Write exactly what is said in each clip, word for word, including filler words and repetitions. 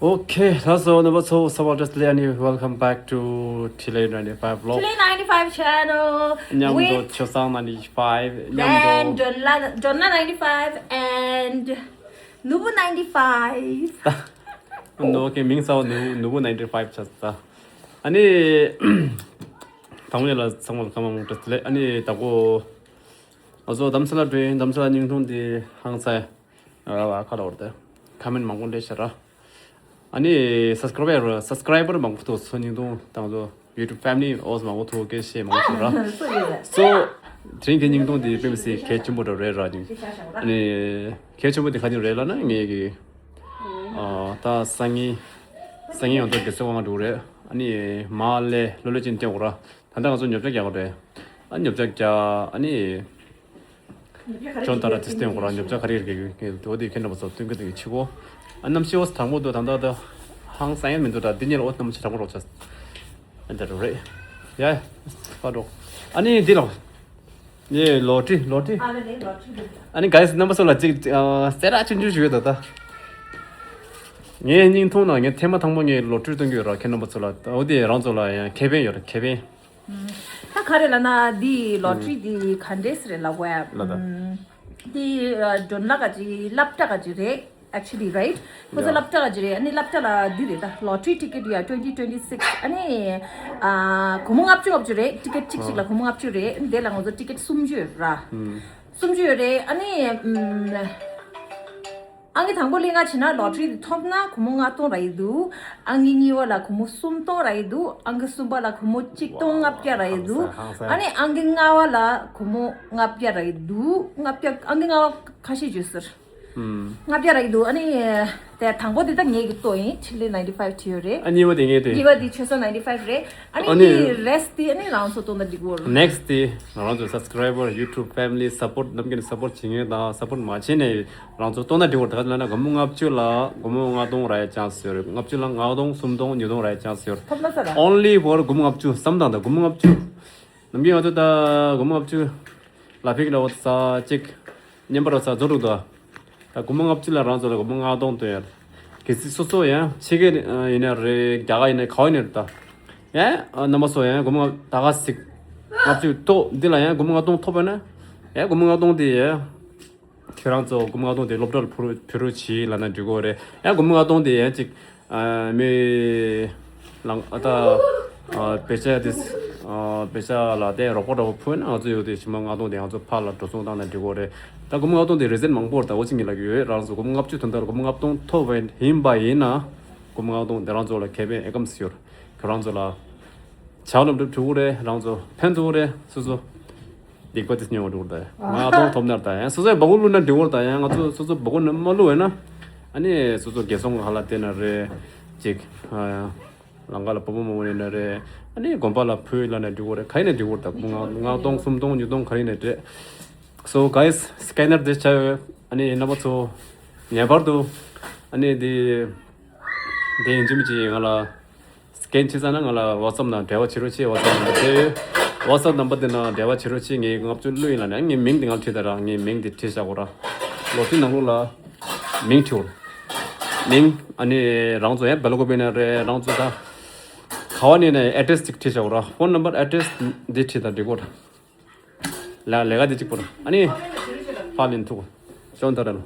Okay, that's all. Number two, so just let me welcome back to Chile ninety-five vlog. Chile ninety-five channel. མཉམ་དུ། With ཆོས་བཟང་ninety-five མཉམ་དུ། And Jonla, Jonla ninety-five and Nubu ninety-five. ནོ་གི་མིང་གསར་པ་ནུ་ནུ་བུ་ninety-five ཆགས་ད། ཨ་ནི། དང་པོ་ལ་ཚང་མ་ལ་སྐར་མ་མང་པོ་བཀྲ་ཤིས་བདེ་ལེགས། ཨ་ནི་ད་གོ། ང་ཚོ་རྡ་རམ་ས་ལ་འགྲོ་ཡིན། རྡ་རམ་ས་ལ་སྙིང་ཐུང་དེ་ཧང་སང་། ཨ་ཁ་ལ་འོར་ཏེ། ཁ་མེན་མང་པོ་འདྲེ་ཤ་ར། ཨ་ནི་སབ་སི་ཀ་རའི་བར་སབ་སི་ཀ་རའི་བར་མང་པོ་ཐོག་སོ་སྙིང་ཐུང་དང་ཚོ་YouTube family ཨོས་མང་པོ་ཐོག་སྐད་ཤེས་མང་པོ་ཤོད་ར། སོ་དྲིན་གྱི་སྙིང་ཐུང་དེ་དཔེ་མི་སྲིད་གལ་ཆེན་པོ་འདྲ་རེད་ར་ཅིང་། ཨ་ནི་གལ་ཆེན་པོ་དེ་ག་ཅིང་རེད་ལ་ན་ངས་ཀྱི། ཨ་ད་སང་ཉིན། སང་ཉིན་ཡོང་ཐོག་གི་སེ་དབང་འགྲོ་རེད། ཨ་ནི་མ་ལས་ལོ་ལོ་ཅིན་བསྟན་འོ་ར། ད་ལྟ་ང་ཚོ་ཉོ་ཆ་རྒྱག་གོ་རེད། ཨ་ཉོ་ཆ་རྒྱག་ཨ་ནི། ཁྱོད་ད་ར་དེ་སྟེང་འོ་ར་ཉོ་ཆ་ག་རེ་རེད་གི་འོ་དེ་ཁྱེད་འདྲ་པོ་ཚོ་སྟོན་གི་དེ་གི་ཆི་གོ། ཨ་གནམ་གཤིས་འོ་དྲང་པོ་འདུག་ད་ལྟ་ད། ཧང་སང་ཡང་མི་འདུག་ད་འདི་ཉིད་ལ་འོ་གནམ་གཤིས་དྲང་པོ་རོགས་ཆ། ཨ་འདི་རུ་རེད། ཡ། ཧྥ་འགྲོ། ཨ་ནི་འདི་ལ། ཡེ་ལོ་ཊི་རི་ལོ་ཊི་རི། ཨ་ལེ་ལེ་ལོ་ཊི་རི་རེད། ཨ་ནི་ག་ཡི་རྣམ་པ་ཚོ་ལ་ཅིག་ཨ་གསལ་ར་ཆུང་ཆུང་ཞུ་ཡོད་ད་ད། ངའི་སྙིང་ཐུང་ན་ངའི་ཐེངས་མ་དང་པོ་ངའི་ལོ་ཊི་རི་སྟོན་གྱི་ཡོད་ར། ཁྱེད་རྣམ་པ་ཚོ་ལ་འོ་དེ་རང་ཚོ་ལ་ཡང་ཁེ་ཕན་ཡོད་ར་ཁེ་ཕན། ད་ག་རེ་ལ་ན་འདི་ལོ་ཊི་རི་འདི་ག་འདྲས་རེད་ལ་ཝེ། ལ་ད། འདི་ཨ་ཌོན་ལ་ག་ཅི་སློབ་གྲྭ་ག་ཅི་རེད། Actually, right? ཁོ་ཚོ་Yeah. སློབ་གྲྭ་ག་ཅི་རེད། ཨ་ནི་སློབ་གྲྭ་ལ་འདི་རེད་ད། ལོ་ཊི་རི་ཊི་ཀེ་ཊི་ཡ་twenty twenty-six ཨ་ནི་ཨ་སྒོར་མོ་ལྔ་བཅུ་ལྔ་བཅུ་རེད། ཊི་ཀེ་ཊི་གཅིག་གཅིག་ལ་སྒོར་མོ་ལྔ་བཅུ་རེད། འདི་ལ་ང་ཚོ་ཊི་ཀེ་ཊི་སུམ་ཅུ་ཡོད་ར། ཨ་སུམ་ཅུ་ཡོད་རེད། ཨ་ནི་ཨམ། ཨང་ཀི་དང་པོ་ལ་ང་བྱས་ན་ལོ་ཊི་རི་འདི་ཐོབ་ན་སྒོར་མོ་ལྔ་སྟོང་རག་གི་འདུག་ཨང་ཀི་གཉིས་པ་ལ་སྒོར་མོ་སུམ་སྟོང་རག་གི་འདུག་ཨང་ཀི་གསུམ་པ་ལ་སྒོར་མོ་གཅིག་སྟོང་ལྔ་བརྒྱ་རག་གི་འདུག་ཧང་སང་ཧང་སང་། ཨ་ནི་ཨང་ཀི་ལྔ་པ་ལ་སྒོར་མོ་ལྔ་བརྒྱ་རག་གི་འདུག་ལྔ་བརྒྱ། ཨང་ཀི་ལྔ་པ་ཁ་ཤས་བརྗོད་ཟེར། ལྔ་བརྒྱ་རག་གི་འདུག་ཨ་ནི་དེ་དང་པོ་དེ་ད་ངེད་ཀྱི་ལྟོ་ཡིན། ཆི་ལི་ནའིན་ཊི་ཕའིབ་བྲིས་ཡོད་རེད། ཨ་གཉིས་པ་དེ་ངེད་དེ། གཉིས་པ་དེ་ཆོས་བཟང་ནའིན་ཊི་ཕའིབ་རེད། ཨ་ནི་ཨ་ནི་ངེད་རེས་དེ་ཨ་ནི་རང་ཚོ་སྟོན་ན་འགྲིག་གོ། ནེག་སི་དེ་ང་རང་ཚོ་སབ་སི་ཀ་རའི་བར་ཡུ་ཊུབ་ཕེ་མི་ལི་སབ་པོར་ཊི་ནམ་རྒྱུན་སབ་པོར་ཊི་བྱེད་མཁན་དང་སབ་པོར་ཊི་མ་བྱེད་ནས་རང་ཚོ་སྟོན་ན་འགྲིག་གོ། ད་ག་ལ་ན་སྒོར་མོ་ལྔ་བཅུ་ལ་སྒོར་མོ་ལྔ་སྟོང་རག་ཡ་ཅན་སི་ཡོད་རེད། ལྔ་བཅུ་ལ་ལྔ་སྟོང་སུམ་སྟོང་ཉིས་སྟོང་རག་ཡ་ཅན་སི་ཡོད་རེད། ཐོབ་ན་ས་ར། Only for སྒོར་མོ་ལྔ་བཅུ། བསམ་དང་ད་སྒོར་མོ་ལྔ་བཅུ། ནམ་རྒྱུན་ང་ཚོ་ད་སྒོར་མོ་ལྔ་བཅུ་ལ་ཕིག་ལ་འོ་ཙ་ཅིག་བརྙན་པར་འོ་ཙ་རྫོགས་འགྲོ་འདུག་ད་སྒོར་མོ་ལྔ་བཅུ་ལ་རང་ཚོ་ལ་སྒོར་མོ་ལྔ་སྟོང་སྟོན་ཡ། གལ་སྲིད་སོ་སོ་ཡང་ཕྱི་རྒྱལ་ཡིན་ན་རེད། རྒྱ་གར་ཡིན་ན་ག་བ་ཡིན་ན་རེད་ད། ཡང་རྣམ་པ་ཚོ་ཡང་སྒོར་མོ་ད་ག་ཟིག་ལྔ་བཅུ་ཐོབ་འདི་ལ་ཡང་སྒོར་མོ་ལྔ་སྟོང་ཐོབ་པ་ན་ཡང་སྒོར་མོ་ལྔ་སྟོང་དེ་ཡང་ཁྱེད་རང་ཚོ་སྒོར་མོ་ལྔ་སྟོང་དེ་སློབ་གྲྭ་ལ་ཕུལ་ཕུལ་རོགས་བྱེད་ལབ་ན་འགྲིག་གོ་རེད། ཡང་སྒོར་མོ་ལྔ་སྟོང་དེ་ཡང་ཅིག་ཨ་མི་ལང་ཨ་ད་ཨ་བེ་ཤ་དེ་ཨ་བེ་ཤ་ལ་དེ་རོགས་པ་འདྲ་བོ་ཕུལ་ན་ང་ཚོ་ཡོད་དེ་ཕྱི་མ་ལྔ་སྟོང་དེ་ང་ཚོ་ཕར་ལ་འགྲོ་སོང་བཏང་ན་འགྲིག་གོ་རེད། ད་སྒོར་མོ་ལྔ་སྟོང་དེ་རི་ཛན་མང་པོ་རེད། ད་འོ་ཅི་ངེད་ལ་ཡོད། རང་ཚོ་སྒོར་མོ་ལྔ་བཅུ་དོན་དག་སྒོར་མོ་ལྔ་སྟོང་ཐོབ་པ་ཡིན་པ་ཡིན་ན་སྒོར་མོ་ལྔ་སྟོང་དེ་རང་ཚོ་ལ་ཁེ་ཕན་ཨེ་ཀམ་སི་ཡོད། ཁྱོད་རང་ཚོ་ལ་ཆག་ལམ་འགྲུབ་ཐུབ་ཀྱི་རེད། རང་ཚོ་ཕན་ཐོགས་རེད། སོ་སོ་སྡིག་པ་དེ་སྙོམས་འགྲོ་གི་རེད། ང་གཏོང་ཐོབ་ནར་ད་ཡང་སོ་སོའི་སྦ་ཁུག་བླུགས་ན་འགྲིག་གི་རེད། ད་ཡང་ང་ཚོ་སོ་སོ་སྦ་ཁུག་ནང་མ་བླུགས་བས་ན་ཨ་ནི་སོ་སོ་རྒྱལ་སོང་གི་ཧ་ལ་བལྟས་ན་རེད། ཅིག་ཨ་ཡང་ལང་ཀ་ལ་བུ་མོ་མང་པོ་ཡིན་ན་རེད། ཨ་ནི་དགོན་པ་ལ་ཕུལ་ལབ་ན་འགྲིག་གི་རེད། ག་ཡིན་ན་འགྲིག་གི་རེད། ད་ང་ང་གཏོང་སུམ་གཏོང་ཉིས་གཏོང་ག་རེ་ཡིན་ན་རེད། So guys, scanner དེ་ཆ་ཡོད། ཨ་ནི་རྣམ་པ་ཚོ་ངེས་པར་དུ་ཨ་ནི་དེ་དེ་ཡིན་གཅིག་མིན་གཅིག་ང་ལ་སི་ཀེན་བྱེད་ཙང་ན་ང་ལ་ཝ་ཊི་སེབ་ནང་འབྲེལ་བ་བྱེད་རོགས་བྱེད། ཝ་ཊི་སེབ་ནམ་བར་དེ་ཡོད། ཝ་ཊི་སེབ་ནམ་བར་དེ་ནང་འབྲེལ་བ་བྱེད་རོགས་བྱེད། ངས་ལྔ་བཅུ་བླུགས་ཡིན་ལབ་ནས་ངའི་མིང་དེ་ང་བྲིས་དང་ར། ངའི་མིང་དེ་བྲིས་བཞག་གོ་ར། ལོ་ཊི་རི་ནང་ལོགས་ལ་མིང་བྲིས་གོ། མིང་ཨ་ནི་རང་ཚོ་ཡང་སྦེལ་ཀོབ་ཡིན་ན་རེད། རང་ཚོ་ད་ག་བ་ནས་ན་ཨེ་ཌི་རེ་སི་ཅིག་བྲིས་བཞག་གོ་ར། ཕོན་ནམ་བར་ཨེ་ཌི་རེ་སི་འདི་བྲིས་དང་འགྲིག་གོ་ར། ལ་ལས་ཀ་འདི་གཅིག་པོ་ར། ཨ་ནི་ཕ་ལིན་ཐུག་ཅོན་ཏ་ར་ལ།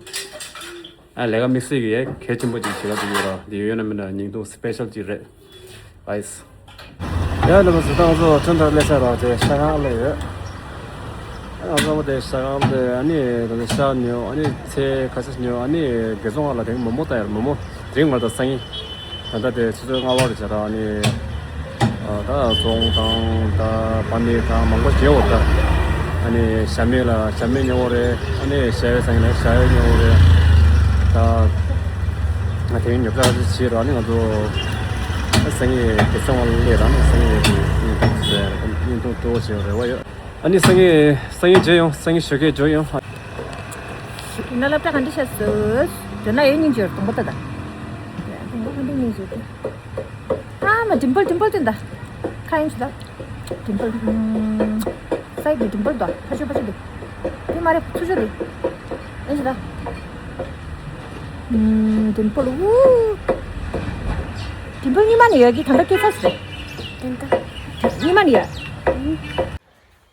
ཨ་ལས་ཀ་དམིགས་བསལ་གྱི་ཡ་གལ་ཆེན་པོ་ཅིག་བྱེད་ཀ་འདུག་ཡོད་ར། འདི་ཡོད་ན་མིན་ན་སྙིང་སྟོབས་སི་པེ་ཤལ་ཅིག་རེད། ཨའིས། ཡ་ལ་མ་ཟི་ད་ང་ཚོ་ཅོན་ཏ་ར་སླེབས་ས་ར་དེ་ཤ་ཁང་སླེབས་ཡོད། ཨ་ང་ཚོ་དེ་ཤ་ཁང་དེ་ཨ་ནི་ད་ལྟ་ཤ་ཉོ། ཨ་ནི་ཚལ་ཁ་ཤས་ཉོ། ཨ་ནི་རྒྱལ་སོང་ང་ལ་དེང་མོག་མོག་ད་ཡར་མོག་མོག་དེ་རིང་མ་ད་སང་ཉིན། ད་ལྟ་དེ་ཆུ་ཚོད་ལྔ་པ་རེད་བྱས་ད། ཨ་ནི་ཨ་ད་རྫོང་དང་ད་བ་མི་དང་མང་པོ་བྱེད་འོ་ད། ཨ་ནི་ཞྭ་མེད་ལ་ཞྭ་མེད་ཉོ་འོ་རེད། ཨ་ནི་ཞྭ་ཡོད་ས་ཡིན་ན་ཞྭ་ཡོད་ཉོ་འོ་རེད། ད་ང་དེ་ཉོ་ཆ་ཅིག་བྱེད་རོགས། ཨ་ནི་ང་ཚོ་སང་ཉིན་དེ་ཚང་མ་སླེབས་ར། ཨ་ནི་སང་ཉིན་དེ་བརྙན་ཐུང་བཟོ་ཡ་རེད། བརྙན་ཐུང་སྤྲོ་བོ་བྱེད་ཡོད་རེ་བ་ཡོད། ཨ་ནི་སང་ཉིན་སང་ཉིན་མཇལ་ཡོང་། སང་ཉིན་ཞོགས་ཀས་འབྱོར་ཡོང་། ཡིན་ན་སློབ་གྲྭ་ག་འདྲ་བྱས་སོང་། དོན་ལ་ཡོད་སྙིང་རྗེ་རེད། དང་པོ་ད་ད། དང་པོ་ག་འདྲ་སྙིང་རྗེ་རེད། ཨ་མ་ཌིམ་པལ་ཌིམ་པལ་དེ་འདྲ། ཁ་ཡིན་ཆུ་ད། ཌིམ་པལ། ཨུམ། སའིཌ་ལ་ཌིམ་པལ་འདུག་ཕར་ཕྱོགས་ཕར་ཕྱོགས་དེ། དེ་མ་རེད་ཚུར་ཕྱོགས་དེ། ཡིན་ཆུ་ད། ཨུམ། ཌིམ་པལ་ཝུ། དྲིན་པོ་གཉིས་མ་ནས་ཡོད་ཀྱི་ད་ལྟ་སྐད་ཆ་ཞིག་རེད། དྲིན་པོ་གཉིས་མ་ནས་ཡོད།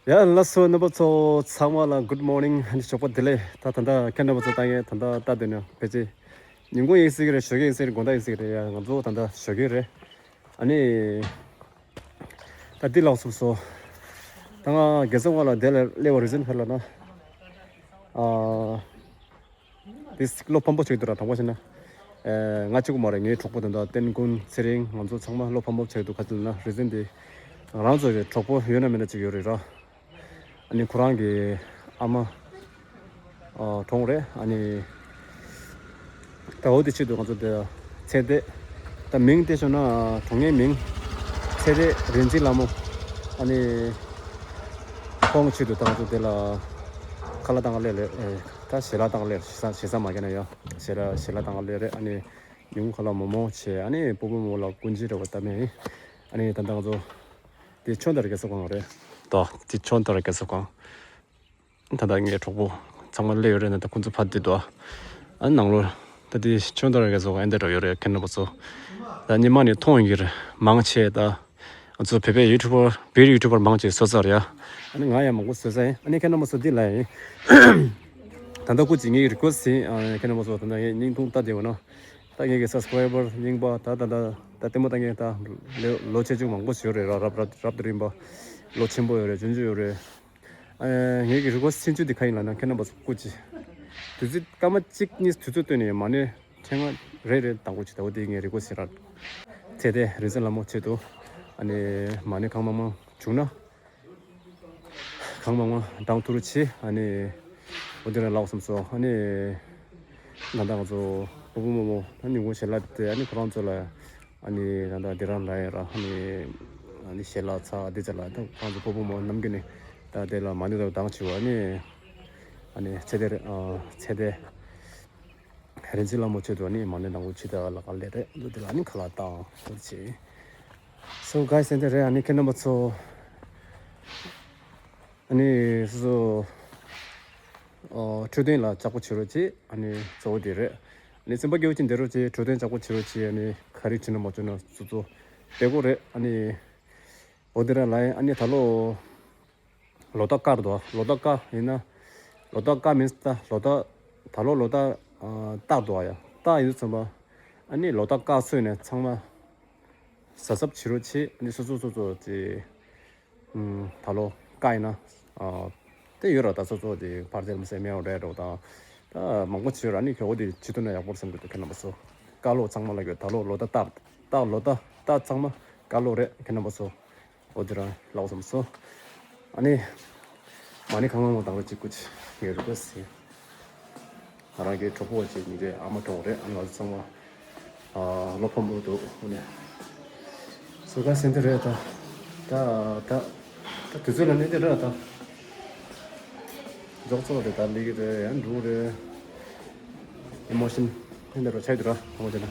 ཡ་ལགས་སོ། རྣམ་པ་ཚོ་ཚང་མ་ལ་good morning ཨ་ནི་ཞོགས་པ་བདེ་ལེགས། ད་ད་ལྟ་ཁྱེད་རྣམ་པ་ཚོ་ལྟ་ངན་ད་ལྟ་ལྟ་དེ་ནས་ཕལ་ཆེར་ཉིན་གུང་ཡིན་སྲིད་ཀྱི་རེད། ཞོགས་ཀས་ཡིན་སྲིད་རེད། དགོང་དག་ཡིན་སྲིད་ཀྱི་རེད། ཡ་ང་ཚོ་ད་ལྟ་ཞོགས་ཀས་རེད། ཨ་ནི། ད་འདི་ལོགས་སུ་སོ། ད་ང་རྒྱལ་ས་ཁོངས་ལ་དེ་ལ་སླེབས་པའི་རི་ཛན་ཕེ་ལ་ན། ཨ། དེ་བློ་ཕམ་པོ་ཆགས་འདུག་ར། དང་པོ་བྱས་ན། ཨེ། ང་གཅིག་པུ་མ་རེད། ངའི་གྲོགས་པོ་དེ་འདྲ་བསྟན་ཀུན་ཚེ་རིང་ང་ཚོ་ཚང་མ་བློ་ཕམ་པོ་ཆགས་འདུག་ག་ཅི་ལབ་ན་རི་ཛན་དེ། ང་རང་ཚོ་གི་གྲོགས་པོ་ཡོད་ན་མེད་ན་གཅིག་ཡོད་རེད་ར། ཨ་ནི་ཁོ་རང་གི་ཨ་མ། ཨ། གྲོངས་རེད། ཨ་ནི་ད་འོ་དེ་ཆེད་དུ་ང་ཚོ་དེ་ཚེ་འདས་ད་མིང་དེ་བྱུང་ན་གྲོངས་མཁན་མིང་ཚེ་འདས་རིག་འཛིན་ལྷ་མོ། ཨ་ནི་ཁོང་ཆེད་དུ་ད་ང་ཚོ་དེ་ལ་ཁ་ལག་བཏང་ག་སླེབས་རེད། ཨེ། ད་ཞལ་ལག་བཏང་ག་སླེབས་རེད། ཞེ་ས་ཞེ་ས་མ་གས་ན་ཡ་ཞལ་ལག་ཞལ་ལག་བཏང་ག་སླེབས་རེད། ཨ་ནི་ཉིན་གུང་ཁ་ལག་མོག་མོག་བྱས། ཨ་ནི་སྤོ་བོ་རྨོ་མོ་ལ་སྐུ་མཆེད་འདྲ་བོ་བཏབ་མེད། ཨ་ནི་ད་ལྟ་ང་ཚོ་དེ་ཆོས་དར་རྒྱལ་ས་ཁོངས་རེད། ད་དེ་ཆོས་དར་རྒྱལ་ས་ཁོངས། ད་ལྟ་ངའི་གྲོགས་པོ་ཚང་མ་སླེབས་ཡོད་རེད། ད་ལྟ་ཁོང་ཚོ་ཕར་བསྡད་འདུག་ཨ་ནང་ལོགས་ད་དེ་ཆོས་དར་རྒྱལ་ས་ཁོངས་ཨེ་འདྲ་འདྲ་ཡོད་རེད། ཁྱེད་རྣམ་པ་ཚོ་ད་ཉི་མ་ནས་མཐོང་ཡོད་ཀྱི་རེད། མང་ཆེ་ད་ང་ཚོ་བོད་པའི་ཡུ་ཊུབ་པར་བོད་ཡུ་ཊུབ་པར་མང་ཆེ་སོ་སོ་རེད་ཡ། ཨ་ནི་ང་ཡང་མང་པོ་བཟོས་ས་ཡིན། ཨ་ནི་ཁྱེད་རྣམ་པ་ཚོ་འདི་ལ་ཡིན། ད་ལྟ་སྐུ་མཁྱེན་ངའི་རི་ཀུ་ཨེ་སི་ཊི་ཡིན། ཨ། ཁྱེད་རྣམ་པ་ཚོ་ད་ལྟ་ངའི་བརྙན་ཐུང་ལྟ་བསྡད་ཡོད་ན། ད་ངེད་ཀྱི་སབ་སི་ཀ་རའི་བར་རྙིང་པ་ད་ད་ད་ད་ལྟད་མོ་ལྟ་མཁན་ད་ལོ་ལོ་ཆེ་ཆུང་མང་པོ་ཞིག་ཡོད་རེད་ར། རབ་རབ་རབ་ཏུ་རིམ་པ་ལོ་ཆེན་པོ་ཡོད་རེད། ཆུང་ཆུང་ཡོད་རེད། ཨ། ངེད་ཀྱི་རི་ཀུ་ཨེ་སི་ཊི་ཆེན་ཆུང་འདི་ག་ཡིན་ལབ་ན་ཁྱེད་རྣམ་པ་ཚོ་སྐུ་མཁྱེན་དུས་ཚོད་སྐར་མ་གཅིག་གཉིས་དུས་ཚོད་བཏོན་ནས་མ་ཎི་ཕྲེང་བ་རེ་རེ་བཏང་དགོས་ཅིག་ད་འོ་དེ་ངའི་རི་ཀུ་ཨེ་སི་ཊི་ར། ཚེ་འདས་རིག་འཛིན་ལྷ་མོ་ཆེད་དུ་ཨ་ནི་མ་ཎི་གང་མང་མང་བྱུང་ན། གང་མང་མང་གྲངས་ཐུ་རུ་ཆེ། ཨ་ནི་འོ་དེ་ར་ལགས་སོ་སོང་། ཨ་ནི་ད་ལྟ་ང་ཚོ་སྤོ་བོ་རྨོ་མོ་ད་ཉིན་གུང་ཞལ་ལག་དེ་ཨ་ནི་ཁོ་རང་ཚོ་ལ་ཨ་ནི་ད་ལྟ་དེ་རང་ལ་ཡ་ར། ཨ་ནི་ཨ་ནི་ཞལ་ལག་ཚ་དེ་ཚ་ལ་ད་ཁོ་རང་ཚོ་སྤོ་བོ་རྨོ་ནམ་རྒྱུན་ནས་ད་དེ་ལ་མ་ཎི་དང་གདངས་ཆེ་བ། ཨ་ནི་ཨ་ནི་ཚེ་འདས་རེད། ཨ། ཚེ་འདས། རིག་འཛིན་ལྷ་མོ་ཆེད་དུ་ནི་མ་ཎི་ནང་ལོགས་ཕྱི་དར་ལ་ག་ལེ་རེད་འདུག་དེ་ལ་ནི་ཁ་ལག་བཏང་འདུག་ཅེས། So guys, ཨ་འདི་རེད། ཨ་ནི་ཁྱེད་རྣམ་པ་ཚོ། ཨ་ནི་སོ་སོ་འཕྲོད་བསྟེན་ལ་ལྕགས་པོ་བྱེད་རོགས་གྱིས། ཨ་ནི་གཙོ་བོ་དེ་རེད། ཨ་ནི་སེམས་པ་སྐྱིད་པོ་ཅིག་བསྡད་རོགས་གྱིས། འཕྲོད་བསྟེན་ལྕགས་པོ་བྱེད་རོགས་གྱིས། ཨ་ནི་ག་རེ་བྱེད་ན་མ་བྱུང་ན་སོ་སོ་བདེ་པོ་རེད། ཨ་ནི་འོ་དེ་རེད་ལ། ཨ་ནི་ད་ལོ། ལོ་ཟླ་དཀར་འདུག་ལོ་ཟླ་དཀར་ཡིན་ན། ལོ་ཟླ་དཀར་མིན་ད་ལོ་ཟླ། ད་ལོ་ལོ་ཟླ་ཨ་སྟག་འདུག་ཡ། སྟག་ཡིན་དུས་ཙམ་པ། ཨ་ནི་ལོ་ཟླ་དཀར་ཚོས་ནས་ཚང་མ་གཟབ་གཟབ་བྱེད་རོགས་བྱེད། ཨ་ནི་སོ་སོ་སོ་སོ་ཅིག་ཨུམ། ད་ལོ་དཀར་ཡིན་ན་ཨ་དེ་ཡོད་ར། ད་སོ་སོ་ཅིག་ཕར་ཚུར་མི་སེམས་མེད་པ་རེད་འགྲོ་དང་། ད་མང་པོ་བྱེད་ར། ཨ་ནི་ཁྱོད་འོ་དེ་བྱེད་ཐུབ་ན་ཡག་པོ་རེད་བསམ་གི་འདུག་ཁྱེད་རྣམ་པ་ཚོ། དཀར་ལོ་ཚང་མ་ལ་ཡོད། ད་ལོ་ལོ་ཟླ་སྟག་སྟག་ལོ་ཟླ་སྟག་ཚང་མ་དཀར་ལོ་རེད། ཁྱེད་རྣམ་པ་ཚོ། འོ་དེ་རང་ལགས་སོ་སོང་། ཨ་ནི་མ་ཎི་གང་མང་མང་བཏང་རོགས་གྱིས། སྐུ་མཁྱེན་ངའི་རི་ཀུ་ཨེ་སི་ཊི་ཡིན། ང་རང་གི་གྲོགས་པོ་ཅིག་ཉིན་རེ་ཨ་མ་གྲོངས་རེད། ཨ་ནི་ང་ཚོ་ཚང་མ་ཨ་བློ་ཕམ་པོ་འདུག་ཨ་ནི་སོ་ག་སེམས་དེ་རེད། ད་ད་ད་ད་དུས་ཚོད་ལ་གནས་དེ་རེད། ད་རྫོགས་ཚོགས་རེད། ད་ལི་གི་རེད། ཡང་འབྲུག་རེད། ཨི་མོ་ཤན་ཨེ་འདྲ་རོ་ཆགས་འདུག་ར། ཧ་མ་ཅན་ན་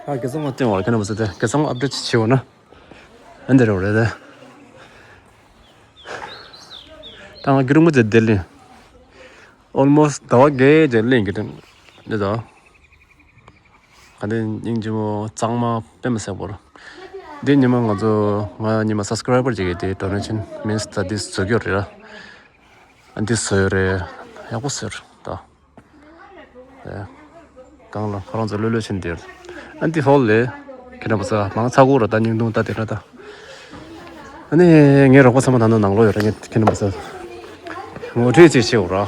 ཨ་དགེ་སོང་ང་བསྟན་བར་ཁྱེད་རྣམ་པ་ཚོ་དེ་དགེ་སོང་ཨབ་ཌེཊ་བྱེད་འོ་ན། ཨ་འདི་རེད་རེད་དེ། ད་ང་རྒྱུན་རིང་པོ་ཙམ་བསྡད་ལེ། Almost ཟླ་བ་བརྒྱད་ཙམ་ལེན་གྱི་འདུག་འདི་ད། ག་འདི་སྙིང་རྗེ་མོ་གཙང་མ་དཔེ་མི་སྲིད་པོ་རེད། འདི་ཉི་མ་ང་ཚོ་ང་ཉི་མ་སབ་སི་ཀ་རའི་བར་ཅིག་གིས་དེ་ཌོ་ནེ་ཤན་མིན་ད་འདི་བཟོ་རྒྱུ་རེད་ར། ཨ་འདི་བཟོ་ཡོད་རེད། ཡག་པོ་བཟོས་རེད་ད། ཨེ། གང་ལ་ཁོ་རང་ཚོ་ལྷོད་ལྷོད་ཕྱིན་དེར། ཨ་འདི་ཧོལ་ལས། ཁྱེད་རྣམ་པ་ཚོ་མང་ཚ་གུ་ར་ད་སྙིང་རྡུང་ད་དེ་འདྲ་ད། ཨ་ནི་ངའི་རོགས་པ་ཚང་མ་ད་ནང་ནང་ལོགས་ཡོད་ར། ངས་ཁྱེད་རྣམ་པ་ཚོ་ངོ་སྤྲོད་ཅིག་བྱེད་འོ་ར།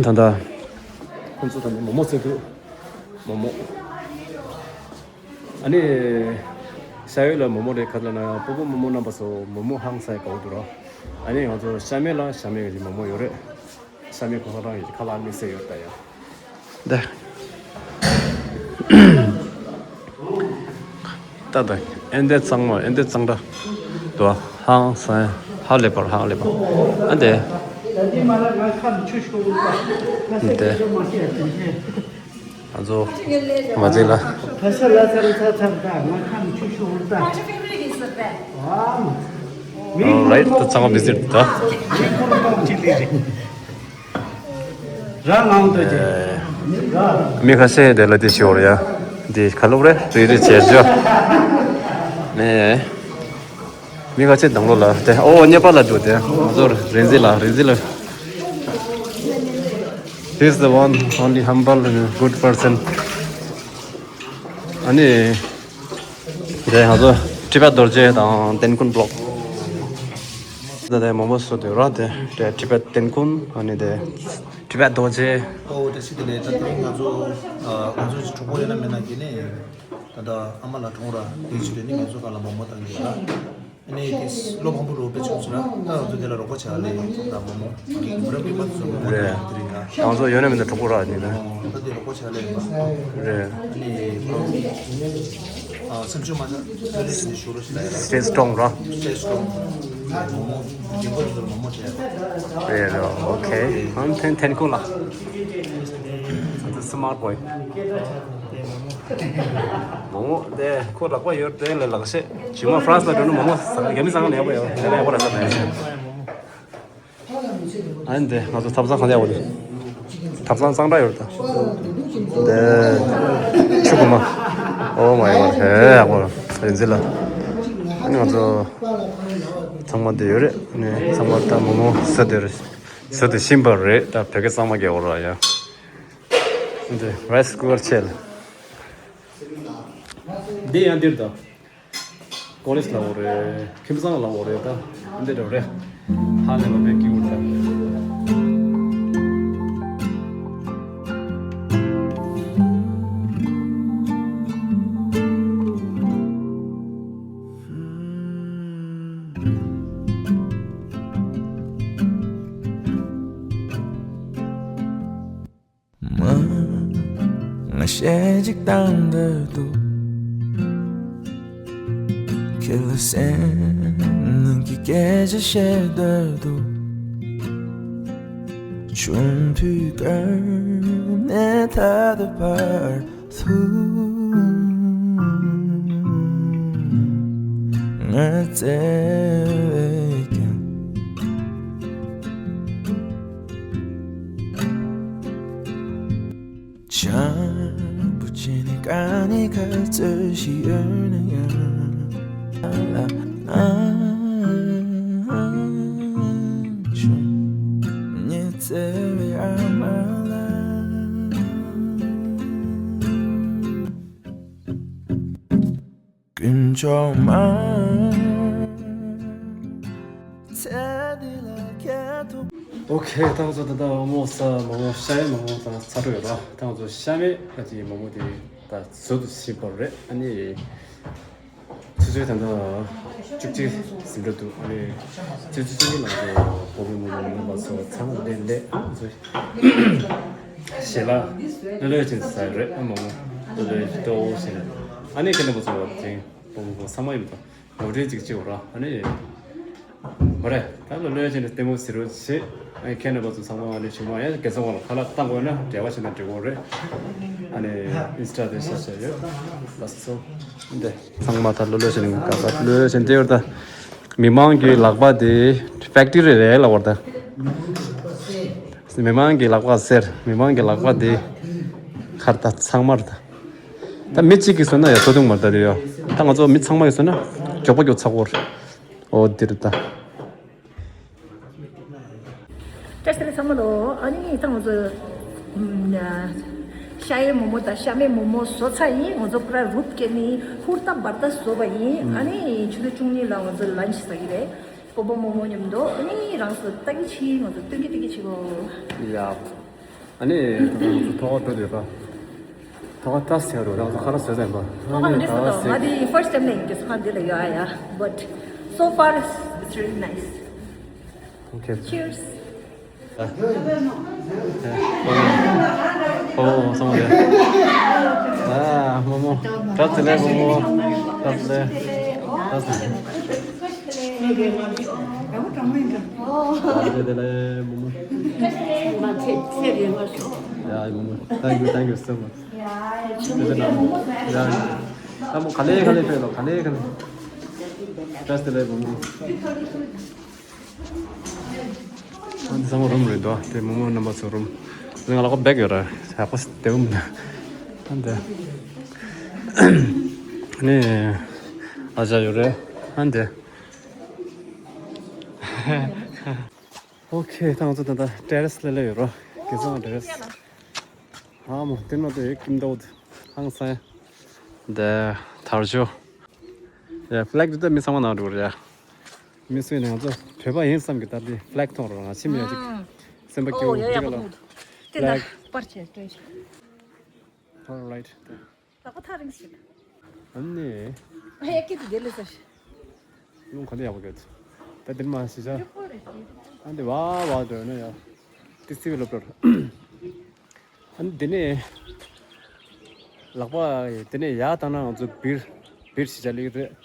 ད་ད་ཁོང་ཚོ་ད་ནི་མོག་མོག་ཟེར་འདུག་མོག་མོག་ཨ་ནི་ཤ་ཡོད་ལ་མོག་མོག་རེད། ག་ལ་ན་སྤོ་བོ་རྨོ་མོ་རྣམ་པ་ཚོ་མོག་མོག་ཧང་སང་དགའ་བོ་འདུག་ར། ཨ་ནི་ང་ཚོ་ཤ་མེད་ལ་ཤ་མེད་ཀྱི་མོག་མོག་ཡོད་རེད། ཤ་མེད་ཁོ་རང་ཡི་ཁ་ལག་དམིགས་བསལ་ཡོད་ད་ཡ། འདི། ད་ད། ཨེ་འདི་གཙང་མ་ཨེ་འདི་གཙང་སྦྲ། དུ་ཧང་སང་ཧ་ལས་པར་ཧང་ལས་པར། ཨ་འདི། འདི། ང་ཚོ་མ་ཟེར་ལ། ཕ་ས་ལ་ཚར་ཚར་ཚར་ད་ང་ཁམས་ཆུ་ཤོར་ད། ཨ། Alright, ད་ཚང་མ་བི་ཟིཊ་ད། ར་ངང་དུ་ཅི། མི་ཁ་ཤས་དེ་ལ་དེ་ཤོར་ཡ། འདི་ཁ་ལོ་རེ་རེ་རེ་བྱེད་རྒྱུ། ནས། མི་ཁ་ཆེ་དང་ལོ་ལ་དེ་ཨོ་ཉེ་པ་ལ་འགྲོ་དེ་ང་ཚོར་རེན་ཟི་ལ་རེན་ཟི་ལ། He's the one only humble and good person. ཨ་ནི། དེ་ང་ཚོ་ཊི་བེཊ་རྡོ་རྗེ་དང་ཏན་ཀུན་བློག་དེ་དེ་མང་པོ་བཟོ་དུས་ར་དེ་དེ་ཊི་བེཊ་ཏན་ཀུན་ཨ་ནི་དེ་ཊི་བེཊ་རྡོ་རྗེ། ཨོ་དེ་སྲིད་དེ་ནས་ད་དེ་རིང་ང་ཚོ་ང་ཚོ་གྲོགས་པོ་ཡོད་ན་མེད་ན་གི་ནས་ད་ལྟ་ཨ་མ་ལགས་གྲོངས་ར་དེ་ཕྱི་དེ་ནི་ང་ཚོ་ག་ལ་མོག་མོག་བཏང་གི་ཡོད་ར། ཨ་ནི་དེ་བློ་ཕམ་པོ་རོ་པེ་ཆུང་ཆུང་ར་ད་ང་ཚོ་དེ་ལ་རོགས་པ་བྱ་ལས་ད་མོག་མོག་གི་མི་རབས་རྒན་པ་ཚོ་མོག་མོག་བཏང་གི་དེ་རིང་ར། ང་ཚོ་ཡོད་ན་མེད་ན་གྲོགས་པོ་ར་ནི་ད། ད་དེ་རོགས་པ་བྱ་ལས་ཡིན་པ། རེད། ཨ་ནི་ཨ་སེམས་ཤུགས་མ་ཆག་ལས་ལས་ནས་ཞུ་རོགས་ཞུ་ལ་ཡ། Stay strong ར། Stay strong. མོག་མོག་རྒན་པ་ཚོ་མོག་མོག་བྱས། རེད་རེད། ཨོ་ཁེ། ཨམ་ཐན་ཐན་ཀུ་ལ། That's a smart boy. མོག་མོག་དེ་ཁོ་ལག་པ་ཡོད་དེ་ལས་ལག་ཤེས། ཇི་མ་ཧྥ་རན་སི་ལ་འགྲོ་ན་མོག་མོག་ཟ་རྒྱ་མི་ཟ་ཁང་ལ་ཡག་པོ་ཡོད་ལས་ཡག་པོ་ར་ཟ་ནས། ཨ་ནི་དེ་ང་ཚོ་ཐབ་ཚང་གང་ལ་ཡག་པོ་ཡོད། ཐབ་ཚང་གཙང་སྦྲ་ཡོད་ད། དེ་ཆུ་བུ་མ། Oh my god. ཧེ་ཡག་པོ་ར་རེན་ཟི་ལ། ཨ་ནི་ང་ཚོ་ཚང་མ་དེ་ཡོད་རེད། ཨ་ནི་ཚང་མ་ད་མོག་མོག་ཟ་དེ་རེད། ཟ་དེ་ཤིན་པ་རེད་ད། བོད་སྐད་གཙང་མ་རྒྱག་འོ་ར་ཡ། འདི་རའི་སི་ཀུ་ཀར་ཆེ་ལ། འདི་ཡང་འདིར་དང་། ཀོ་ལེཇ་ལ་འོ་རེད། ཁྱིམ་ཚང་ལ་འོ་རེད་ད། འདི་འདྲ་རེད། ཧ་ལས་པ་མེད་ཀྱི་འོ་ད། མ། ང་ཞེ་གཅིག་བཏང་འདོད་འདུག་ཁྱེད་ལ་སེམས་ནང་གི་སྐད་ཆ་བཤད་འདོད་འདུག་ཆུང་དུས་ཀ་ནས་ད་ལྟ་བར་དུ་ང་བརྩེ་བས་ཀྱང་། བྱམས་པོ་བྱས་ནས་དཀའ་ངལ་ག་ཚོད་ཞིག་ཡོད་ན་ཡང་། ཨ་ཨ་ཨ་ཨ་ཉི་ཚེ་བའི་ཨ་མ་ལགས། དཀོན་མཆོག་མ། ཚེ་འདི་ལ་ཁྱད་དུ། ཨོ་ཁེ། ད་ང་ཚོ་ད་ལྟ་མོག་མོག་ཟ་མོག་མོག་ཤ་ཡའི་མོག་མོག་དང་ཚ་དྲོད་ཡོད་ར། ད་ང་ཚོ་ཤ་མེད་ཨ་ཅེ་མོག་མོག་དེ་ད་ཟོ་དུ་ཕྱིན་པ་རེད། ཨ་ནི་ཆུ་ཚོད་ད་ལྟ་བཅུ་གཅིག་ཟིན་འགྲོ་འདུག་ཨ་ནི་ཆུ་ཚོད་བཅུ་གཉིས་ནང་དུ་བོ་བོ་མོ་མོ་མོ་མ་ཚོ་ཚང་མ་ལས་ལས་ཨ་ཚོ། ཞལ་ལག་ལོས་ལོས་ཅན་ཟ་རེད། ཨ་མ་མོ་ལོས་ལོས་ཏོ་ཟེར། ཨ་ནི་ཁེ་ན་པ་ཚོ་བ་དེ་བོ་མོ་ཚང་མ་ཡིན་པ་ངོ་སྤྲོད་ཅིག་བྱེད་འོ་ར། ཨ་ནི་མ་རེད། ད་ལོས་ལོས་ཅན་ལྟད་མོ་ཟེར་རོ་བྱེད། ཨ་ནི་ཁེ་ན་པ་ཚོ་ཚང་མ་ཨ་ནི་ཆུང་མ་ཡ་རྒྱལ་ཚོགས་ལ་ཁ་ལག་བཏང་དགོས་ན་འབྲེལ་བ་བྱེད་ན་འགྲིག་གོ་རེད། ཨ་ནི་ཨིན་སི་ཊ་དེ་ཤ་ཤ་ཡོད། ལགས་སོ། འདི་ཚང་མ་ད་ལོས་ལོས་ཅན་ག་ས་ལོས་ལོས་ཅན་དེ་ཡོད་ད། མི་མང་གི་ལག་པ་དེ་ཕེག་ཊི་རི་རེད་ལབ་པ་རེད་ད། མི་མང་གི་ལག་པ་ཟེར། མི་མང་གི་ལག་པ་དེ་ཁར་ད་ཚང་མར་ད། ད་མི་གཅིག་གིས་བཟོས་ན་ཡ་བཟོ་ཐུབ་མ་རེད་ད་དེ་ཡོ། ད་ང་ཚོ་མི་ཚང་མ་གིས་བཟོས་ན་མགྱོགས་པོ་མགྱོགས་ཚ་གོ་རེད། ཨོ་དེ་རེད་ད། བཀྲ་ཤིས་བདེ་ལེགས་ཚང་མ་ལོ། ཨ་ནི་ད་ང་ཚོ་ཨམ་ཤ་ཡའི་མོག་མོག་དང་ཤ་མེད་མོག་མོག་བཟོ་ཚར་ཡིན། ང་ཚོ་པུ་ར་རུབ་སྐྱེས་ནི་ཧུར་ཐག་འབར་ཐག་བཟོ་བ་ཡིན། ཨ་ནི་ཆུ་ཚོད་བཅུ་གཉིས་ལ་ང་ཚོ་ལན་ཆི་ཟ་གི་རེད། སྤོ་བོ་རྨོ་མོ་མཉམ་དུ། ཨ་ནི་རང་ཚོ་ལྟ་གི་ཕྱིན། ང་ཚོ་སྟོན་གི་སྟོན་གི་ཕྱིན་གོ། ཡ། ཨ་ནི་ད་ང་ཚོ་ཐོག་ཁ་འགྲོ་དུས་ད། ཐོག་ཁ་ཏྲ་སི་ཡ་རོ་ད་ང་ཚོ་ཁ་ར་བཟོས་ཟིན་པ། ཐོག་ཁ་འདི་ད་ང་འདི་ལ་ཡོད་ཨ་ཡ། But so far it's, it's really nice. Okay. Cheers. ཨོ་སོང་རེད། ཨ་རྨོ་མོ། བཀྲ་ཤིས་བདེ་ལེགས་རྨོ་མོ། བཀྲ་ཤིས་བདེ་ལེགས། བཀྲ་ཤིས་བདེ་ལེགས། བཀྲ་ཤིས་བདེ་ལེགས་རྨོ་མོ། ཡ་རྨོ་མོ། Thank you, thank you so much. ཡ་རྨོ་མོ། ཡ་རྨོ་ག་ལེ་ག་ལེ་ཕེབས་ལོ། ག་ལེ་ག་ལེ། བཀྲ་ཤིས་བདེ་ལེགས་རྨོ་མོ། ཨ་འདི་ཚང་མ་རུམ་རེད་དོ། དེ་རྨོ་མོ་རྣམ་པ་ཚོ་རུམ། ང་ལ་ཁོ་བེག་ཡོད་ར། ཡག་པོ་དེ་རུམ་ན། འདི། ནི། ཨ་ཅག་ཡོད་རེད། ཨ་འདི། ཨོ་ཁེ། ད་ང་ཚོ་ད་ལྟ་ཏེ་རེ་སི་ལ་སླེབས་ཡོད་རོ། རྒྱལ་ཚོགས་ཏེ་རེ་སི། ཨ་མོ་དེ་ནོ་དེ་ཀིམ་དོ་ཧང་སང་། འདི། དར་ལྕོག་ཡ། ཕི་ལེག་འདི་ད་མི་ཚང་མ་ནང་འགྲོ་རེད་ཡ། མི་སུ་ཡིན་ནའང་ང་ཚོ་བོད་པ་ཡིན་བསམ་གི། ད་འདི་ཕི་ལེག་མཐོང་རོགས། ང་ཕྱི་མི་ཡ་ཅིག་སེམས་པ་སྐྱིད་པོ་འདི་ག་ལ། ཕི་ལེག་པར་ཆེ་སྤྲོད་ཤིག All right. ལག་པ་ཐག་རིང་ཞིག་ཨ་ནི། ཨ་ཡ་ཀི་དུ་དེ་ལས་ཟེར། རླུང་ག་འདྲ་ཡག་པོ་གྱོན། ད་འདིར་མ་ཤི་ཆ། ཨ་འདི་བ་བ་འགྲོ་ན་ཡ། ཏི་སི་བི་ལོབ་ལོར། ཨ་ནི་དེ་ནས་ལག་པ་དེ་ནས་ཡར་བཏང་ན་ང་ཚོ་བིར་བིར་ཞེ་དྲག་སླེབས་རེད།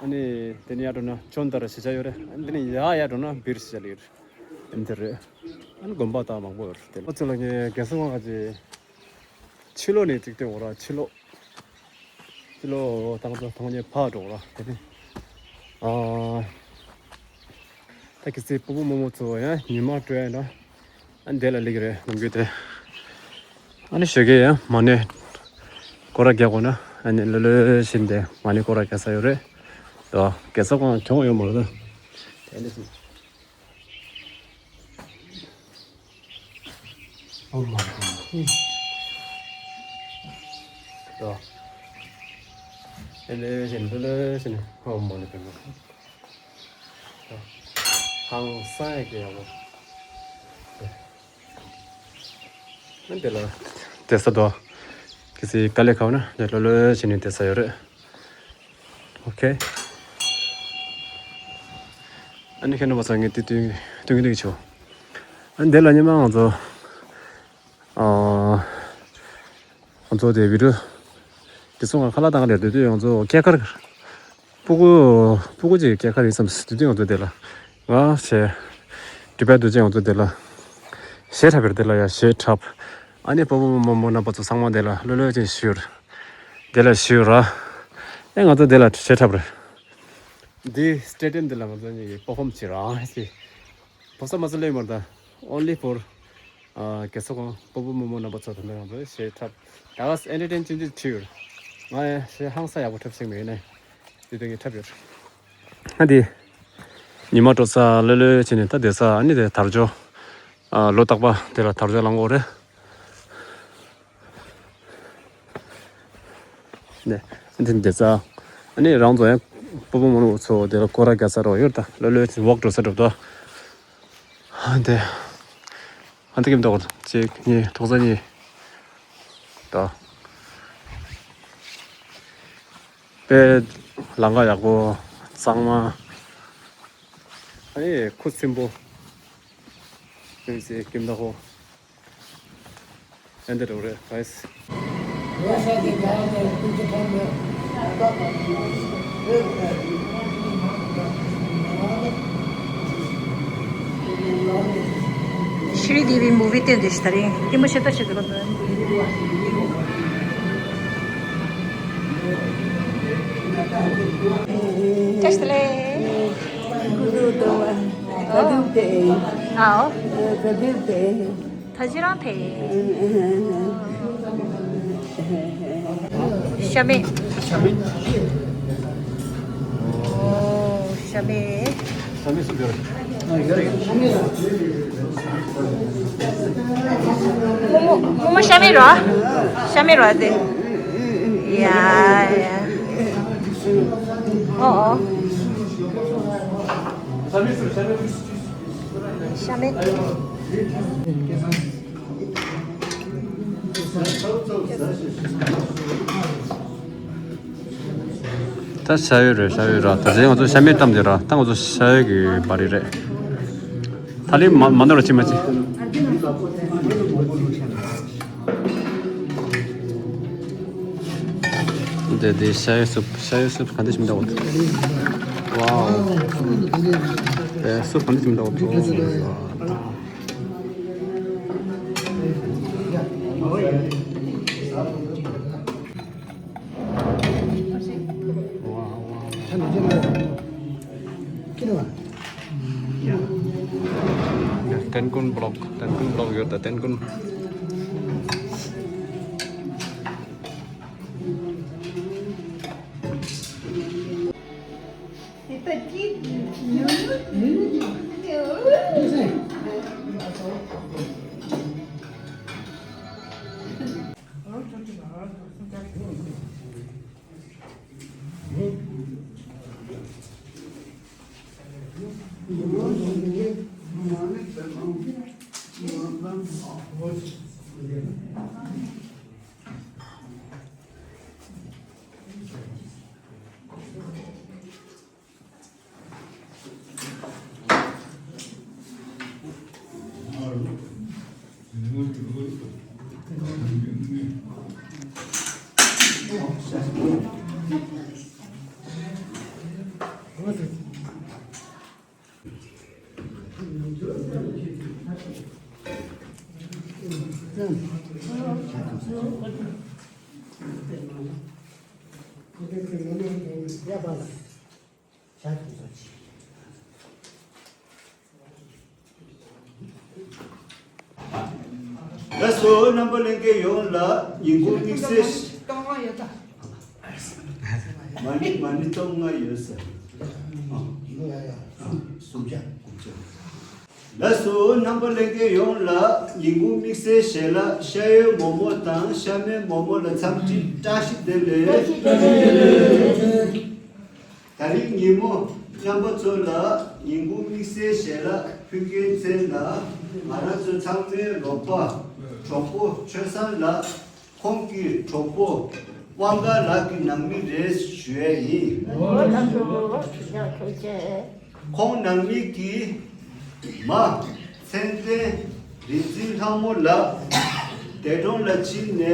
ཨ་ནི་དེ་ནས་ཡར་འགྲོ་ན་ཅོན་ཏ་ར་ཞེ་དྲག་ཡོད་རེད། ཨ་ནི་དེ་ནས་ཡར་ཡར་འགྲོ་ན་བིར་ཞེ་དྲག་སླེབས་རེད། ཨ་ནི་དེ་རེད། ཨ་ནི་དགོན་པ་དག་མང་པོ་ཡོད་རེད། དེ་ལ་ཚོ་ལ་ངས་རྒྱལ་ས་ཁོང་ཁ་ཅིག་ཕྱི་ལོགས་ནས་གཅིག་བལྟས་འོ་ར། ཕྱི་ལོགས། ཕྱི་ལོགས་ད་ང་ཚོ་ཐང་ཉེ་ཕར་འགྲོ་ར། དེ་ནས་ཨ། ད་གི་སི་སྤོ་བོ་རྨོ་མོ་ཚོ་ཡང་ཉི་མ་དྲོས་ན་ཨ་འདི་ལ་སླེབས་ཀྱི་རེད། ནམ་རྒྱུན་དེ་ཨ་ནི་ཞོགས་ཀས་ཡང་མ་ཎི་སྐོར་ར་རྒྱག་དགོས་ན་ཨ་ནི་ལོ་ལོ་བཞིན་དེ་མ་ཎི་སྐོར་ར་རྒྱག་ས་ཡོད་རེད། ད་རྒྱལ་ས་ཁོང་གྱོང་ཡོད་མ་རེད་ད། དེ་འདྲ་སོང་། ཨོ་མ་ཧྥུ། ཨེ་ལེ་བཞིན་ལེ་ལེ་བཞིན། ཨོ་མ་ནི་པེ་མ། ཧང་སང་ཡ་གི་ཡ་མོ། ཨ་འདི་ལ་བསྡད་ས་དོ། གལ་སྲིད་དཀའ་ལས་ཁག་ན་འདི་ལོ་ལོ་བྱས་ནས་བསྡད་ས་ཡོད་རེད། ཨོ་ཁེ། ཨ་ནི་ཁྱེད་རྣམ་པ་ཚོ་ངས་དེ་སྟོན་སྟོན་གྱི་འདུག་ཆོག་ཨ་འདི་ལ་ཉི་མ་ང་ཚོ་ཨ་ང་ཚོ་དེ་བི་ཌི་ཡོ་དེ་ཚོ་ང་ཁ་ལག་བཏང་ག་རེད། དེ་དུས་ང་ཚོ་སྐྱེས་སྐར་སྤུ་གུ་སྤུ་གུ་ཅིག་སྐྱེས་སྐར་ཡིན་བསམ། དེ་དུས་ང་ཚོ་དེ་ལ་ང་བྱས་དྲི་བལ་དུ་ཅིག་ང་ཚོ་དེ་ལ་གཞས་འཁྲབ་པ་རེད། དེ་ལ་ཡ་གཞས་འཁྲབ། ཨ་ནི་སྤོ་བོ་རྨོ་མོ་རྣམ་པ་ཚོ་ཚང་མ་དེ་ལ་ལྷོད་ལྷོད་ཅིག་བཞུགས། དེ་ལ་བཞུགས་ར། ཨེ་ང་ཚོ་དེ་ལ་གཞས་འཁྲབ་རེད། འདི་སི་ཊེ་ཌི་ཡམ་འདི་ལ་ང་ཚོ་གཉིས་ཀྱིས་པར་ཕོམ་བྱེད་རང་ཞེས། བོ་ས་མ་ས་ལེ་མར་ད། Only for ཨ་རྒྱལ་ས་ཁོང་སྤོ་བོ་རྨོ་མོ་རྣམ་པ་ཚོ་དང་ང་ཚོ་གཞས་འཁྲབ། ད་ག་སི་ཨེན་ཊར་ཊེན་ཅན་ཅིག་ཁྲིད་ཡོད། ང་ཡང་གཞས་ཧང་སང་ཡག་པོ་འཁྲབ་ཤེས་མེད་ནས་དེ་དེ་ངས་འཁྲབ་ཡོད། ཨ་དེ་ཉི་མ་དྲོ་ས་ལྷོད་ལྷོད་བྱས་ནས་ད་བསྡད་ས། ཨ་ནི་དེ་དར་ལྕོག་ཨ་ལོ་རྟག་པ་དེ་ལ་དར་ལྕོག་བླང་གི་ཡོད་རེད། ནས་འདི་འདི་ཚ། ཨ་ནི་རང་ཚོ་ཡང་སྤོ་བོ་རྨོ་མོ་ཚོ་དེ་ལ་སྐོར་ར་རྒྱག་ས་རོགས་ཡོད་ད། ལོ་ལོ་ཅིག་ཝོག་འགྲོ་ས་འགྲོ་ད། ཨ་འདི། ཨ་འདི་གིམ་ཏོག་གཅིག་གཉིས་ཐོག་ས་གཉིས། ད། དཔེ་ལམ་ཁ་ཡག་པོ་གཙང་མ། ཨ་ནི་ཁུ་སིམ་པོ། ཨ་ནི་སེ་ཀིམ་ད་ཧོ། ཨེ་འདྲ་རེད་ཕ་ཡིས། ཤི་རི་དེ་བི་མུ་བི་བསྟན་དེ་ཞིག་ད་རིང་སྐྱེན་པ་ཤེས་ད་ཤེས་དེ་ལོ། བཀྲ་ཤིས་བདེ་ལེགས། ཨའོ། ད་ཅི་རང་ཕེ། ཤ་མེད། ཤ་མེད། ཨོ། ཤ་མེད། ཤ་མེད་སུ་ཡོད་རེད། རྨོ་མོ་རྨོ་མོ་ཤ་མེད་རོ། ཤ་མེད་རོ་དེ། ཡ་ཡ། ཨོ་ཨོ། ཤ་མེད། ད་ཤ་ཡོད་རེད། ཤ་ཡོད་ར། ད་ཅི་ང་ཚོ་ཤ་མེད་བཏང་དེ་ར། ད་ང་ཚོ་ཤ་ཡོད་ཀྱི་བ་རེད་རེད། ད་ལི་མ་མ་ནོར་ཅི་མ་ཅི། འདི་འདི་ཤ་ཡོད་སུབ། ཤ་ཡོད་སུབ་ག་འདི་ཞིམ་འདྲ་བོ། ཝའོ། ཨེ་སུབ་ག་འདི་ཞིམ་འདྲ་བོ། ཏན་ཀུན་བི་ལོག་ཏན་ཀུན་བི་ལོག་ཡོད་ད། ཏན་ཀུན། ལགས་སོ། རྣམ་པ་ལྷན་རྒྱས་ཡོངས་ལ་ཉིན་གུང་དམིགས་བསལ། སྟོང་ལྔ་ཡོད་ད། མ་ཎི་མ་ཎི་སྟོང་ལྔ་ཡོད་ཟེར། ཨ། ཡོད་ཡ་ཡ། སུམ་བརྒྱ། ལགས་སོ། རྣམ་པ་ལྷན་རྒྱས་ཡོངས་ལ་ཉིན་གུང་དམིགས་བསལ་ཞལ་ལག་ཤ་ཡོས་མོག་མོག་དང་ཤ་མེད་མོག་མོག་ལ་འཚམས་འདྲི་བཀྲ་ཤིས་བདེ་ལེགས། ད་རིང་ཉིན་མོ་རྣམ་པ་ཚོ་ལ་ཉིན་གུང་དམིགས་བསལ་ཞལ་ལག་ཕུལ་མཁན་བཙལ་ལ། ང་རང་ཚོ་ཚང་མའི་རོགས་པ་གྲོགས་པོ་ཆོས་བཟང་ལགས། ཁོང་གི་གྲོགས་པོ་དབང་དཀར་ལགས་ཀྱི་ནང་མི་རེད་ཞུ་ཡས་ཡིན། ཁོང་ནང་མི་གི་མ་མཚན་ལྡན་རིག་འཛིན་ལྷ་མོ་ལགས་འདས་གྲོངས་ལ་ཕྱིན་ནས་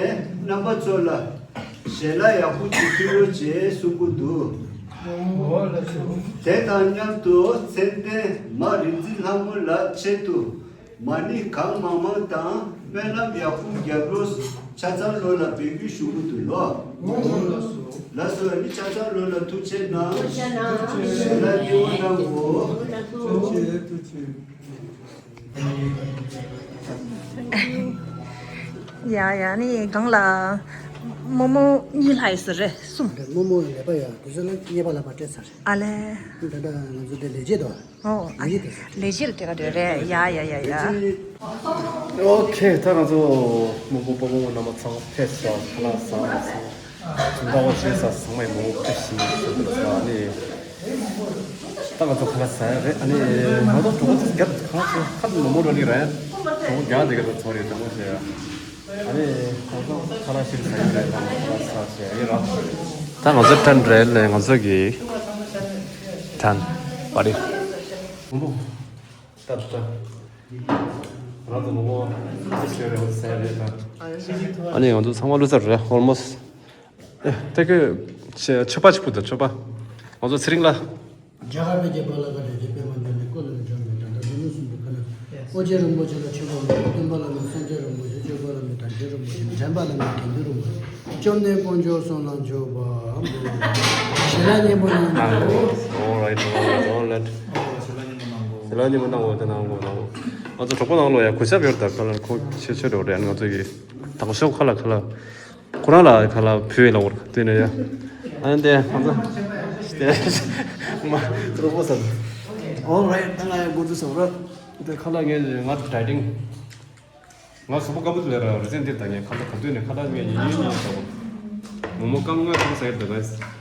རྣམ་པ་ཚོ་ལ་ཞལ་ལག་ཡག་པོ་ཅིག་ཕུལ་རོགས་བྱེད་གསུང་གི་འདུག། དེ་དང་མཉམ་དུ་མཚན་ལྡན་མ་རིག་འཛིན་ལྷ་མོ་ལགས་ཆེད་དུ་མ་ཎི་གང་མང་མང་དང་སྨོན་ལམ་ཡག་པོ་རྒྱབ་རོགས། ཆ་ཚང་ལོ་ལ་འབོད་སྐུལ་ཞུ་གི་འདུག་ལོ། ལགས་སོ། ཨ་ནི་ཆ་ཚང་ལོ་ལ་ཐུགས་རྗེ་གནང་། ཞལ་ལག་མཉེས་པོ་གནང་གོ། ཐུགས་རྗེ་ཆེ། ཐུགས་རྗེ་ཆེ། ཡ་ཡ། ནི་གང་ལ་རྨོ་མོ་གཉིས་ལྷག་ཡོད་ས་རེད། གསུམ། རྨོ་མོ་ལས་པ་ཡ་དུས་ཚོད་ལ་མཉེས་པ་ལ་པ་སྤྲད་ཚར་རེད། ཨ་ལས། ད་ལྟ་ང་ཚོ་འདི་ལས་བྱེད་དོ། ཨོ། ཨ། ལས་བྱེད་དེ་ལས་བྱེད་ལ་སྤྲད་ག་འདོད་རེད། ཡ་ཡ་ཡ་ཡ། ཨོ་ཁེ། ད་ང་ཚོ་རྨོ་མོ་རྨོ་མོ་རྣམ་པ་ཚང་མ་ཕེབས་སོང་། ཁ་ལག་ཟ་སོང་། ཚོང་ཁང་བ་བྱེད་ས་ཚང་མའི་རྨོ་མོ་ཕེབས་ཤིང་ཟེར་ས་ནི། ད་ང་ཚོ་ཁ་ལག་ཟ་ཡ་རེད། ཨ་ནི་ང་ཚོ་གྲོགས་པོ་ཚོ་རྒྱབ་ཁ་ཚོ་ཁ་ལ་རྨོ་མོ་རོ་ལི་རེད། གྲོགས་པོ་རྒྱག་དེ་ག་ཚོ་རེད། གྲོགས་པོ་ཟེར་ཡ། ཨ་ནི་ཁོང་ཚོ་ཁ་ལག་ཞིག་ཟ་ཡ་རེད། ད་ང་ཚོ་ཁ་ལག་ཟ་བྱས་ཡིན་ར། ད་ང་ཚོ་ཊན་རེད་ལས། ང་ཚོ་གི་ཊན་པ་རི། ད་ད། རང་ཚོ་ངོ་མ་ཅི་བྱོས་རེད། འོ་ཟེར་རེད་ད། ཨ་ནི་ང་ཚོ་ཚང་མ་ལུས་ཚར་རེད། ཨོལ་མོ་སི། ཨེ། ད་གི་ཆོས་པ་ཅིག་ཕུད་དང་། ཆོས་པ། ང་ཚོ་ཚེ་རིང་ལགས། རྒྱ་གར་པའི་རྒྱལ་པོ་ལ་ཁ་བྲལ་གྱི་པདྨ་འདི་ནི་བསྐོར་ལ་འགྲོ་མི་དང་། ད་དུང་སྲིན་པོ་ཁ་ན་ཨོ་རྒྱན་རིན་པོ་ཆེ་ལ་མཆོད་པ་འབུལ། སྟོན་པ་བླ་མ་སངས་རྒྱས་རིན་པོ་ཆེ། ཆོས་འཁོར་བླ་མའི་དར་ཆེན་རིན་པོ་ཆེ། འདྲེན་པ་བླ་མ་དགེ་འདུན་རིན་པོ་ཆེ། བཅོམ་ལྡན་དཀོན་མཆོག་གསུམ་ལ་མཆོད་པ་འབུལ། ཞལ་ལག་མཉེས་པོ་གནང་དགོས། All right, all right, all right. ཞལ་ལག་མཉེས་པོ་གནང་དགོས། ཞལ་ལག་མཉེས་པོ་གནང་དགོས། དེ་གནང་དགོས། གནང་དགོས། ང་ཚོ་གྲོགས་པོ་ནང་ལོགས་ཡ་གུས་ཞབས་ཡོད་ད། ཁ་ལ་ཁོ་ཆེ་ཆེ་རེད་རེད། ང་ཚོ་གི་དང་ཤོག་ཁ་ལ་ཁ་ལ་ཁོ་རང་ལ་ཁ་ལ་བུ་ལ་འོར་དེ་ནས་ཡ། ཨ་ནི་དེ་ང་ཚོ་དེ་མ་གྲོགས་པོ་ས། All right. ད་ང་ཡ་འགོ་འཛུགས་སོང་ར། དེ་ཁ་ལ་ངས་ང་ཌའི་ཊིང་། ང་གཟུགས་པོ་སྐམ་པོ་དེ་ལས་ར་རེ་ཟན་འདི་ད་ངས་ཁ་ལ་ག་དུས་ནས་ཁ་ལ་ངས་ཉིན་ཉིན་ཉིན་ཟ་བ། མོག་མོག་སྐམ་ང་ཁ་ལ་ཟ་ཡི་ད་ག་ས།